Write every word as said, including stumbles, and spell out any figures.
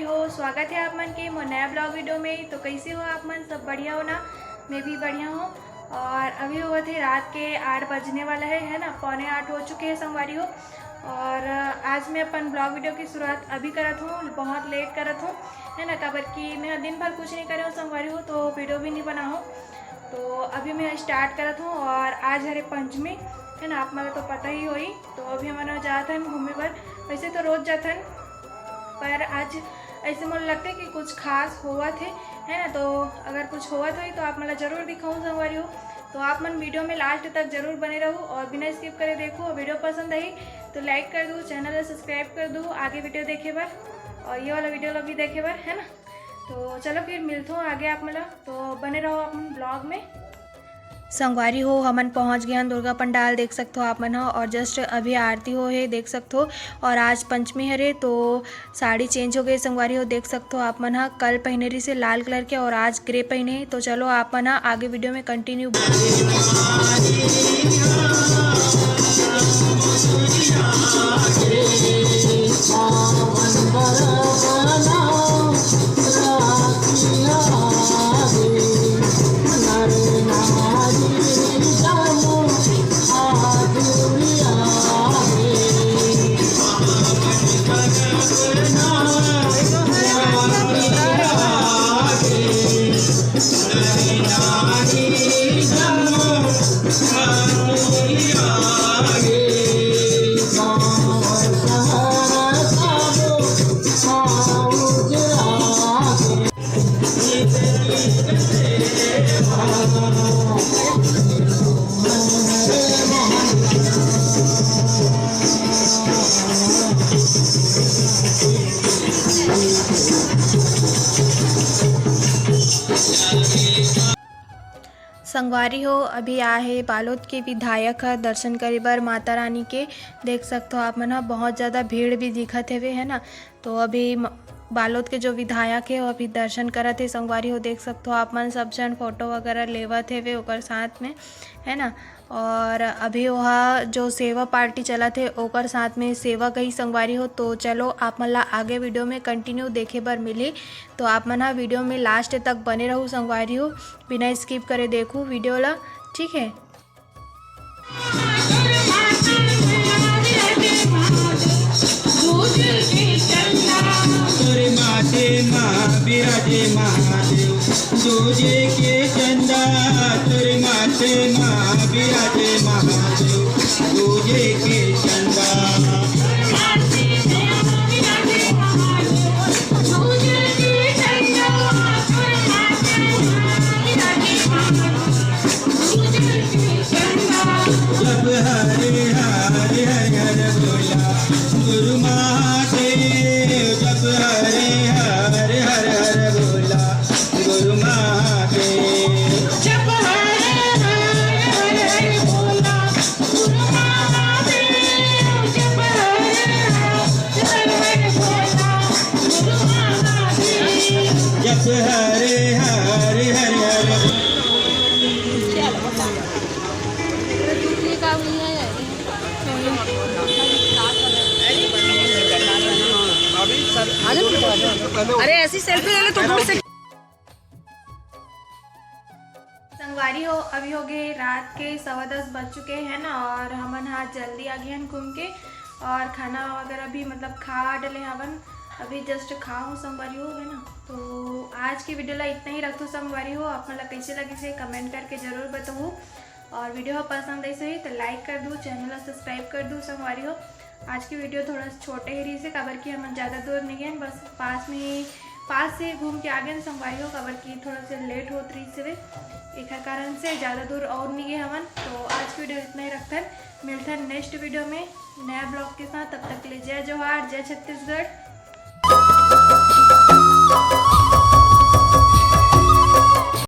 हो, स्वागत है आप मन के मोर नया ब्लॉग वीडियो में। तो कैसे हो आप मन? सब बढ़िया हो ना? मैं भी बढ़िया हूँ। और अभी हुआ थे रात के आठ बजने वाला है, है ना, पौने आठ हो चुके हैं संगवारी हो। और आज मैं अपन ब्लॉग वीडियो की शुरुआत अभी करत हूँ, बहुत लेट करत हूँ, है ना, काबर कि मैं दिन भर कुछ नहीं करे हूँ संगवारी हो, तो वीडियो भी नहीं बना हूँ। तो अभी मैं स्टार्ट करत हूँ। और आज हरे पंचमी, है ना, आप मन ला तो पता ही होई। तो अभी हमन जात हन घूमे बर, वैसे तो रोज जात हन, पर आज ऐसे मोला लगथे कि कुछ खास होवत हे, है ना। तो अगर कुछ होवत होही तो आप मन ला जरूर दिखाऊँ संगवारी हो। तो आप मन वीडियो में लास्ट तक जरूर बने रहू और बिना स्किप करे देखू। और वीडियो पसंद आई तो लाइक कर दू, चैनल ला सब्सक्राइब कर दू आगे वीडियो देखे बर और ये वाला वीडियो ला भी देखे बर, है ना। तो चलो फिर मिलथों आगे आप मन ला, तो बने रहो अपन ब्लॉग में। संगवारी हो, हमन पहुंच गए हन दुर्गा पंडाल, देख सकथो आप मन ह। और जस्ट अभी आरती हो हे, देख सकथो। और आज पंचमी हरे, तो साड़ी चेंज हो गए संगवारी हो, देख सकथो आप मन ह। कल पहने रहिसे लाल कलर के और आज ग्रे पहने हे। तो चलो आप मन ह आगे वीडियो में कंटिन्यू। संगवारी हो, अभी आ हे बालोद के विधायक ह दर्शन करे बर माता रानी के। देख सकथो आप मन ह, बहुत ज़्यादा भीड़ भी दिखत हेवे, है ना। तो अभी म-, बालोद के जो विधायक हे, वो अभी दर्शन करत हे। संगवारी हो, देख सकथो आप मन, सब झन फोटो वगैरह लेवत हेवे ओकर साथ में, है ना। और अभी वहाँ जो सेवा पार्टी चलत हे, ओकर साथ में सेवा गई संगवारी हो। तो चलो, आप मन ला आगे वीडियो में कंटिन्यू देखे बर मिली। तो आप मन ह वीडियो में लास्ट तक बने रहू संगवारी हो, बिना स्किप करे देखू वीडियो ला, ठीक है। तोरे माथे मा बिराजे महादेव, दूजे के चंदा। तोरे माथे मा बिराजे महादेव, दूजे के चंदा। जप हरे हरे हरे हरे बोला गुरु महादेव, जप हरे हरे हरे हरे हरे बोला गुरु महादेव। जप हरे हरे हरे हरे बोला गुरु महादेव, जप हरे हरे हरे हरे बोला गुरु महादेव। जप हरे हरे हरे हरे। अरे ऐसी सेल्फी ले ले तो दूर से। संगवारी हो, अभी हो गए रात के सवा दस बज चुके हैं ना, और हमन हा जल्दी आ गए हैं घूम के, और खाना वगैरह भी मतलब खा डले हवन, अभी जस्ट खाऊँ संगवारी हो, है ना। तो आज की वीडियो ला इतना ही रखथों संगवारी हो, आप मन ला कैसे लगिस हे कमेंट करके जरूर बताओ, और वीडियो पसंद आइस होही तो लाइक कर दू, चैनल ला सब्सक्राइब कर दू संगवारी हो। आज की वीडियो थोड़ा सा छोटे ही रहिस हे, काबर कि हमन ज़्यादा दूर नहीं गए, बस पास में ही, पास से घूम के आ गए संगवारी हो, काबर कि थोड़ा सा लेट होत रहिस हे, एकर कारण से ज़्यादा दूर और नहीं गए हमन। तो आज की वीडियो इतना ही रखथन, मिलथन नेक्स्ट वीडियो में नया ब्लॉग के साथ। तब तक के लिए जय जोहार, जय छत्तीसगढ़।